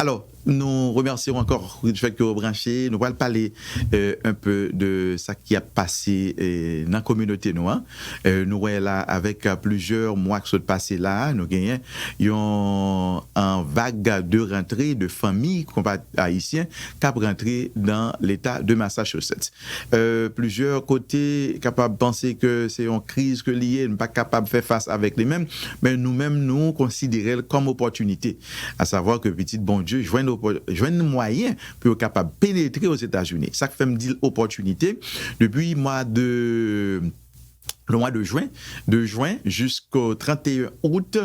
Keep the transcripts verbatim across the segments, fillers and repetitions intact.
Alò, nou remèsye w ankò du fait ke w branche. Nou pral pale, euh, un peu de sa ki ap pase, euh, nan kominote nou an. Euh, nou wè la avèk, euh, plizyè mwa k sot pase la, nou genyen yon, an vag de rantre de fanmi konpa-, ayisyen k ap rantre nan leta de Massachusetts. Euh, plizyè kote kapab panse ke se yon kriz ke li ye, nou pa kapab fè fas avèk li menm, men nou menm, nou konsidere l kòm opòtinite. Asavwa ke pitit Bondye jwenn opò-, jwenn mwayen pou yo kapab penetre Ozetazini. Sa k fè m di l opòtinite, depi mwa de le mwa de jen, de jen jisko tranteyen out,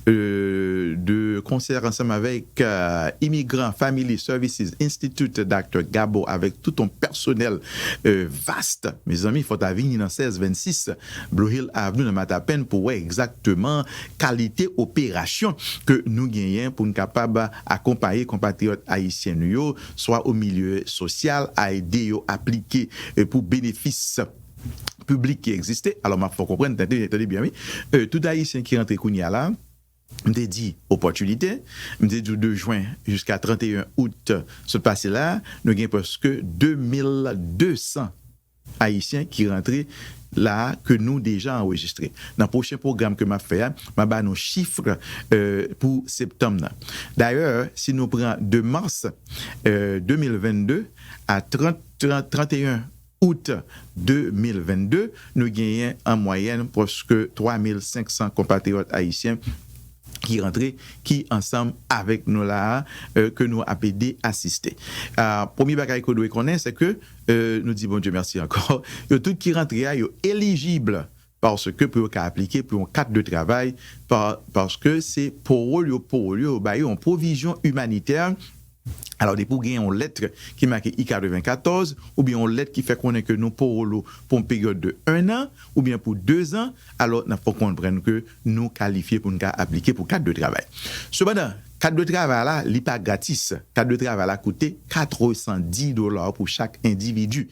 euh, de konsè ansanm avèk, euh, Immigrant Family Services Institute, Doktè Gabo, avèk tout yon pèsonèl, euh, vast. Mezanmi, fò w ta vini nan sèz vennsis Blue Hill Avenue nan Matapen pou wè egzakteman kalite operasyon ke nou genyen pou n kapab akonpaye konpatriyòt ayisyen nou yo, swa o milye sosyal, a ede yo aplike, euh, pou benefis piblik ki egziste. Alò, m ap fè w konprann, tande, tande byen, wi. Euh, tout Ayisyen ki rantre kounye a la, m te di opòtinite, m te di w de jen jiska tranteyen out sot pase la, nou gen prèske de mil de san Ayisyen ki rantre la a ke nou deja anrejistre. Nan pwochen pwogram ke m ap fè a, m a ba nou chif, euh, pou septanm nan. Dayè, si nou pran de mas, euh, de mil vennde a trant, trant, tranteyen out de mil vennde, nou genyen an mwayèn prèske twa mil senk san konpatriyòt ayisyen ki rantre, ki ansanm avèk nou la a, euh, ke nou ap ede asiste. Ah, premye bagay ke w dwe konnen, se ke, euh, nou di Bondye mèsi ankò, yo tout ki rantre a, yo elijib paske pou yo ka aplike pou yon kat de travay, pa-, paske se pawòl yo, pawòl yo, yo ba yo yon pwovizyon imanitè. Alò, depi w gen yon lèt ki make I katrevenkatòz, oubyen yon lèt ki fè konnen ke nou pawòl ou pou yon peryòd de enn an, oubyen pou dezan, alò, n ap fè w konprann ke nou kalifye pou n ka aplike pou kat de travay. Sepandan, kat de travay la, li pa gratis. Kat de travay la koute katresanndis dola pou chak endividi.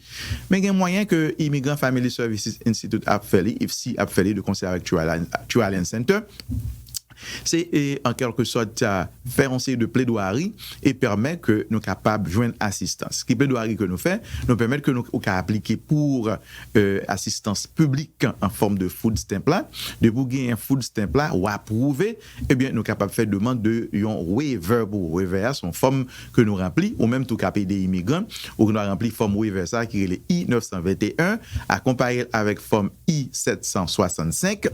Men gen mwayen ke Immigrant Family Services Institute ap fè li, I F S I ap fè li de konsè avèk True Alliance, True Alliance Center. Se, e, an kèlkesòt, a, fè yon seri de pledwari e pèmèt ke nou kapab jwenn asistans. Ki pledwari ke nou fè? Nou pèmèt ke nou, ou ka aplike pou, e, asistans piblik an fòm de food stamp la. Depi w genyen food stamp la, w apwouve, ebyen, nou kapab fè demann de yon waiver pou ou. Waiver a, se yon fòm ke nou ranpli, ou menm tou k ap ede imigran, ou ka ranpli fòm waiver sa ki rele I nèf san venteyen, akonpaye l avèk fòm I sèt san swasannsenk.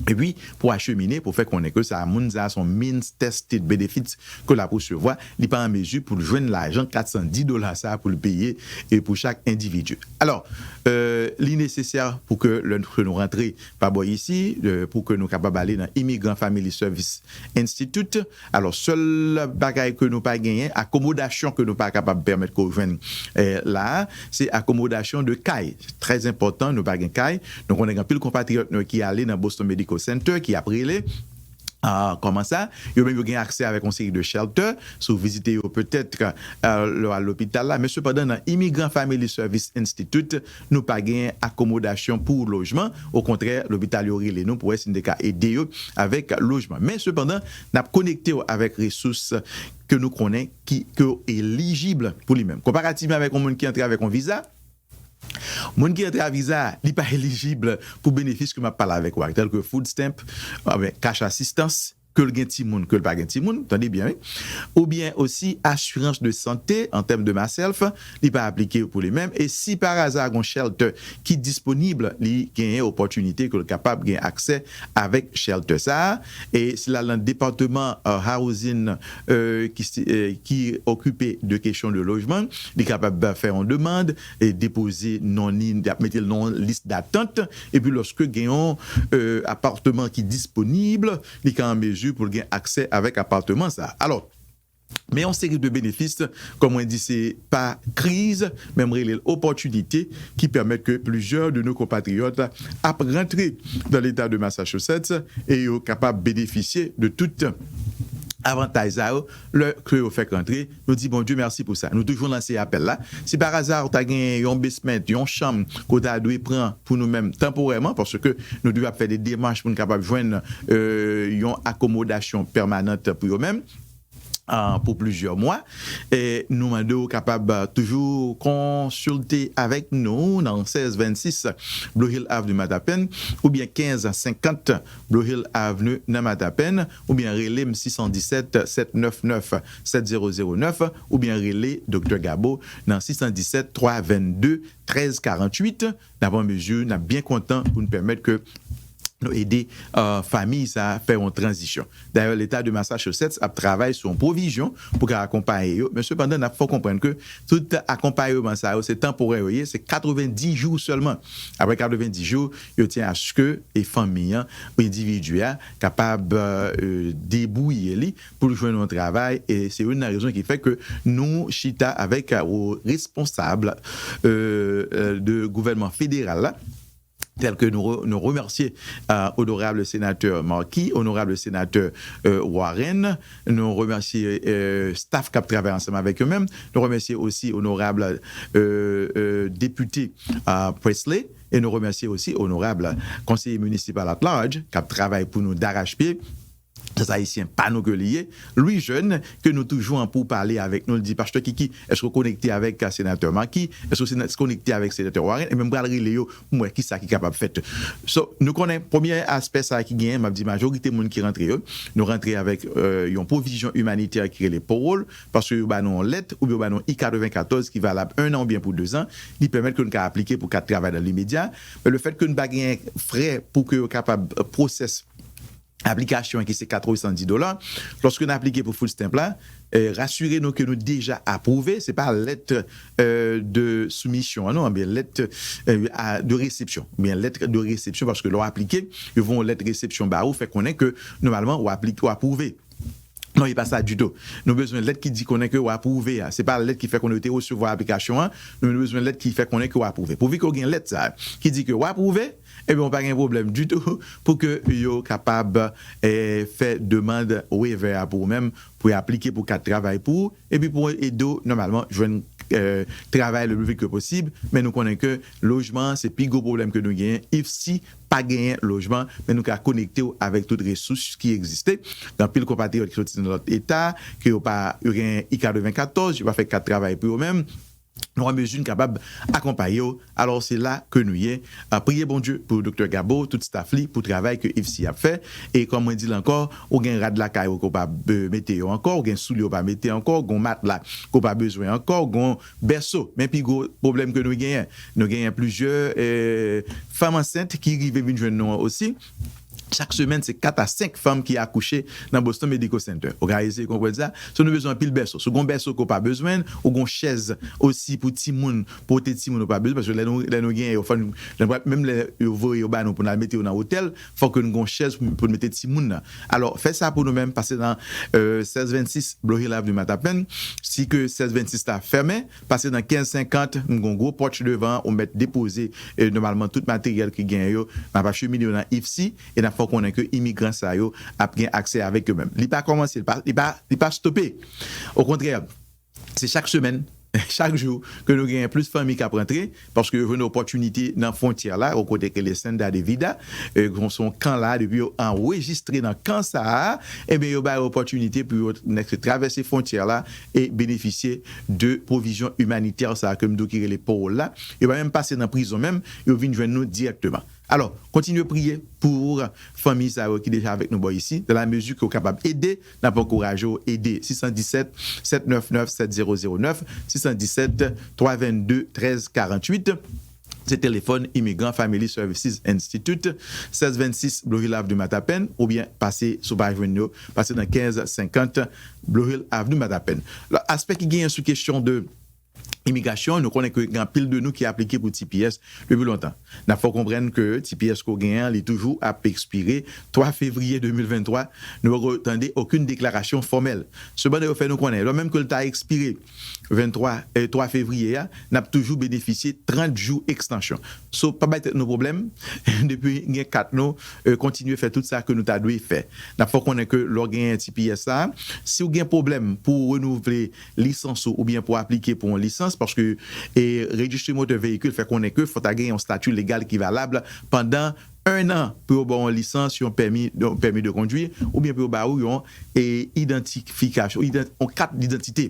Epi, pou achemine, pou fè konnen ke sa, moun sa, se yon means tested benefits ke l ap resevwa, li pa an mezi pou l jwenn lajan katsanndis dola sa pou l peye e pou chak endividi. Alò, euh, li nesesè pou ke lè ke nou rantre pa bò isi, euh, pou ke nou kapab ale nan Immigrant Family Service Institute. Alò, sèl bagay ke nou pa genyen, akomodasyon ke nou pa kapab pèmèt ke w jwenn, eh, la a, se akomodasyon de kay. Trè enpòtan, nou pa gen kay. Nou konnen gen anpil konpatriyòt nou ki ale nan Boston Medical Center, ki ap rele. Ah, kòman sa? Yo menm yo gen aksè avèk yon seri de shelter. Si w vizite yo petèt, ah, lè w al lopital la. Men sepandan, nan Immigrant Family Service Institute, nou pa gen akomodasyon pou lojman. Okontrè, lopital yo rele nou pou wè si n te ka ede yo avèk lojman. Men sepandan, n ap konekte w avèk resous ke nou konnen ki, ke w elijib pou li menm. Konparativman avèk yon moun ki antre avèk yon viza, moun ki antre a viza, li pa elijib pou benefis ke m ap pale avèk ou a, tèl ke food stamp, oubyen cash assistance, ke l gen timoun, ke l pa gen timoun, tande byen, wi. Oubyen osi asirans de sante, an tèm de MySelf, li pa aplike pou li menm. E si pa aza gon shelter ki disponib, li genyen opòtinite ke l kapab gen aksè avèk shelter sa a. E si l al nan depatman, euh, housing, euh, ki, euh, ki okipe de kesyon de lojman, li kapab fè yon demann e depoze non li, y ap mete l nan yon lis datant. Epi lòske gen yon, euh, apatman ki disponib, li ka an mezi pou l gen aksè avèk apatman sa a. Alò, men yon seri de benefis, kòm mwen di, se pa kriz, men m rele l opòtinite ki pèmèt ke plizyè de nou konpatriyòt ap rantre nan leta de Massachusetts e yo kapab benefisye de tout avantaj sa yo lè ke yo fèk rantre. Nou di Bondye mèsi pou sa. Nou toujou lanse apèl la. Si pa aza ou ta gen yon basement, yon chanm ke w ta dwe pran pou nou menm tanporèman, paske nou dwe ap fè de demach pou n kapab jwenn, euh, yon akomodasyon pèmanan pou yo menm, ah, pou plizyè mwa. E nou mande w kapab, ah, toujou konsilte avèk nou nan sèz vennsis Blue Hill Avenue Matapen oubyen kenz senkant Blue Hill Avenue nan Matapen, oubyen rele m sis san disèt sèt nèf nèf sèt zewo zewo nèf, oubyen rele Doktè Gabo nan sis san disèt twa vennde trèz karanntuit. N ap an mezi, n ap byen kontan pou n pèmèt ke nou ede, euh, fanmi sa a fè yon tranzisyon. Dayè, Leta de Massachusetts ap travay sou yon pwovizyon pou ka akonpaye yo, men sepandan, n ap fè w konprann ke tout akonpayeman sa yo, se tanporè yo ye, se katrevendis jou sèlman. Apre katrevendis jou, yo tyen aske e fanmi an, endividi a, kapab, euh, debouye li pou l jwenn yon travay, e se youn nan rezon ki fè ke nou chita avèk, euh, responsab, euh, euh, de gouvènman federal la, tèl ke nou re-, nou remèsye, euh, onorab senatè Markey, onorab senatè, euh, Warren, nou remèsye, euh, staff k ap travay ansanm avèk yo menm, nou remèsye osi onorab, euh, euh, depite, euh, Presley, e nou remèsye osi onorab konseye minisipal at large k ap travay pou nou darachpye. Sans Ayisyen pa nou ke li ye, Louis Jeune, ke nou toujou an pou pale avèk nou, li di, Pastè Kiki, èske w konekte avèk, euh, senatè Markey? Èske w sena-, konekte avèk senatè Warren? E men m pral rele yo pou m wè kisa ki kapab fèt. So, nou konnen premye aspè sa ki genyen, m ap di majorite moun ki rantre yo, nou rantre avèk, euh, yon pwovizyon imanitè ki rele parole, paske yo ba nou yon lèt, oubyen yo ba nou I katrevenkatòz ki valab enn an oubyen pou dezan, li pèmèt ke nou ka aplike pou kat travay nan limedya. Men lefètke nou pa genyen frè pou ke yo kapab, euh, pwosès aplikasyon an ki se katrevensandis dola. Lòske n aplike pou food stamp la, eh, rasire nou ke nou deja apwouve, se pa lèt, eh, de soumisyon an non, men lèt, eh, a, de resepsyon, oubyen lèt de resepsyon, paske lè w aplike, yo voye yon lèt resepsyon ba ou, fè konnen ke nòmalman w aplike, w apwouve. Non, e pa sa ditou. Nou bezwen lèt ki di konnen ke w apwouve a. Se pa lèt ki fè konnen yo te resevwa aplikasyon an, nou bezwen lèt ki fè konnen ke w apwouve. Pouvi ke w gen lèt sa a ki di ke w apwouve, ebyen, w pa gen pwoblèm ditou pou ke yo kapab, eh, fè demann waiver a pou ou menm, pou yo aplike pou kat travay pou ou, epi pou ede w nòmalman jwenn, eh, travay le plus vite que possible. Men nou konnen ke lojman an se pi gwo pwoblèm ke nou genyen. I F C pa genyen lojman, men nou ka konekte w avèk tout resous ki egziste. Gen anpil konpatriyòt ki soti nan lòt eta, ke yo pa, yo gen I katrevenkatòz, yo pa fè kat travay pou yo menm. Nou an mezi n kapab akonpaye w. Alò, se la ke nou ye. A, priye Bondye pou Doktè Gabo, tout staff li, pou travay ke I F C ap fè. E kòm mwen di l ankò, ou gen rad lakay ou ke w pa, euh, mete yo ankò, ou gen soulye ou pa mete ankò, ou gen matla ke w pa bezwen ankò, ou gen bèso. Men pi gwo pwoblèm ke nou genyen, nou genyen plizyè, euh, fanm ansent ki rive vin jwenn nou an osi. Chak semèn, se kat a senk fanm ki akouche nan Boston Medical Center. Ou ka eseye konprann sa? So, nou bezwen anpil bèso. Si w gen bèso ke w pa bezwen, ou gen chèz osi pou timoun, pote timoun ou pa bezwen, paske lè nou, lè nou genyen yo, fò nou, lè nou, menm lè yo voye yo ba nou pou n al mete yo nan otèl, fòk nou gen chèz pou, pou n mete timoun nan. Alò, fè sa pou nou menm, pase nan, euh, sèz vennsis Blue Hill Avenue Matapen. Si ke sèz vennsis la fèmen, pase nan kenz senkant, m gen yon gwo pòch devan, ou mèt depoze, e, nòmalman, tout materyèl ki genyen yo, n ap achemine yo nan I F C, e n ap fè w konnen ke imigran sa yo ap gen aksè avèk yo menm. Li pa kòmanse, li pa, li pa, li pa stope. Okontrè, se chak semèn, chak jou ke nou genyen plis fanmi k ap rantre, paske yo jwenn opòtinite nan fwontyè la, yon kote ki rele Senda de Vida, e, se yon kan la, depi yo anrejistre nan kan sa a, ebyen, yo ba yo opòtinite pou yo nèk travèse fwontyè la e benefisye de pwovizyon imanitè sa a ke m di w ki rele parole la. Yo pa menm pase nan prizon menm, yo vin jwenn nou dirèkteman. Alò, kontinye priye pou fanmi sa yo ki deja avèk nou bò isi, dans la mesure ke w kapab ede, n ap ankouraje w ede. Sis san disèt, sèt nèf nèf, sèt zewo zewo nèf, sis san disèt, twa vennde, trèz karanntuit. Se telefòn Immigrant Family Services Institute, sèz vennsis Blue Hill Avenue Matapen, oubyen pase, si w pa jwenn yo, pase nan kenz senkant Blue Hill Avenue Matapen. Lòt aspè ki genyen sou kesyon de imigrasyon, nou konnen ke gen anpil de nou ki aplike pou T P S depi lontan. N ap fè w konprann ke T P S ke w genyen an, li toujou ap ekspire. Twa fevriye de mil venntwa, nou poko tande okenn deklarasyon fòmèl. Sepandan, yo fè nou konnen, lò menm ke l ta ekspire venntwa, e, twa fevriye a, n ap toujou benefisye trant jou ekstansyon. So, pa bay tèt nou pwoblèm, depi gen kat nou, e, kontinye fè tout sa ke nou ta dwe fè. N ap fè w konnen ke lè w genyen T P S sa, si w gen pwoblèm pou w renouvle lisans ou, oubyen pou w aplike pou yon lisans, paske, e, Registry Motor Vehicle fè konnen ke fò ta gen yon stati legal ki valab pandan en an pou yo ba w yon lisans, yon pèmi, yon pèmi de kondwi, oubyen pou yo ba ou yon e, idantifikasyon, idan- yon kat didantite.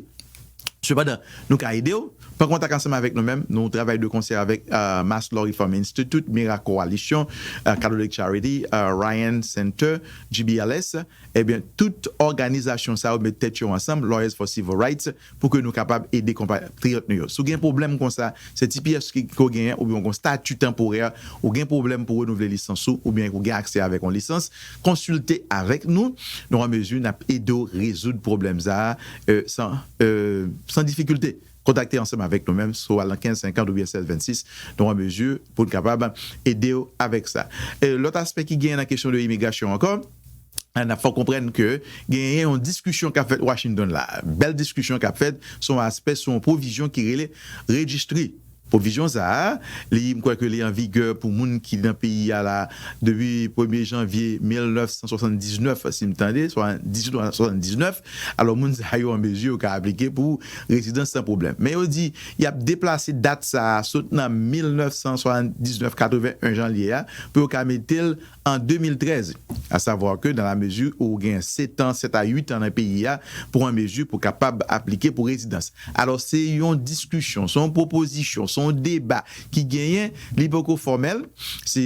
Sepandan, nou ka ede w. Pran kontak ansanm avèk nou menm. Nou travay de konsè avèk uh, Mass Law Reform Institute, Mira Coalition, uh, Catholic Charity, uh, Ryan Center, G B L S. Ebyen, tout òganizasyon sa yo met tèt yo ansanm, Lawyers for Civil Rights, pou ke nou kapab ede konpatriyòt nou yo. Si w gen pwoblèm konsa, se T P S ki ko genyen, oubyen w gen stati tanporè, ou gen pwoblèm pou renouvle lisans ou, oubyen ou gen aksè avèk yon lisans, konsilte avèk nou. Nou an mezi n ap ede w rezoud pwoblèm sa a, euh, san, euh, san difikilte. Kontakte ansanm avèk nou menm, sou al nan kenz senkant oubyen sèz vennsis, nou an mezi pou n kapab ede w avèk sa. E lòt aspè ki genyen nan kesyon de imigrasyon ankò, n ap fè w konprann ke genyen yon diskisyon k ap fèt Washington la. Bèl diskisyon k ap fèt sou yon aspè, sou yon pwovizyon ki rele rejistre. Pwovizyon sa a, li, m kwè ke li an vigè pou moun ki nan peyi a la depi premye janvye mil nèf san swasanndiznèf, si m tande, swa dizuit swasanndiznèf. Alò, moun sa yo an mezi yo ka aplike pou rezidans san pwoblèm. Men yo di, y ap deplase dat sa a sot nan mil nèf san swasanndiznèf, katreven en jan l ye a, pou yo ka mete l an de mil trèz. Asavwa ke dans la mesure où ou gen sèt an, sèt a uit an nan peyi a, pou an mezi pou kapab aplike pou rezidans. Alò, se yon diskisyon, se yon pwopozisyon, se yon deba ki genyen, li poko fòmèl. Se,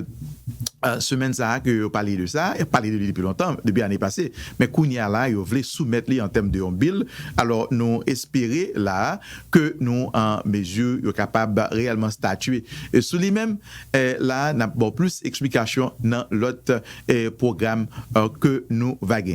euh, semèn sa a ke yo pale de sa, yo pale de li depi lontan, depi ane pase. Men kounye a la, yo vle soumèt li an tèm de yon bil. Alò, nou espere la a ke nou an mezi yo kapab reyèlman statye, euh, sou li menm. Euh, la a, n ap ba w plis eksplikasyon nan lòt, euh, pwogram, euh, ke nou va genyen.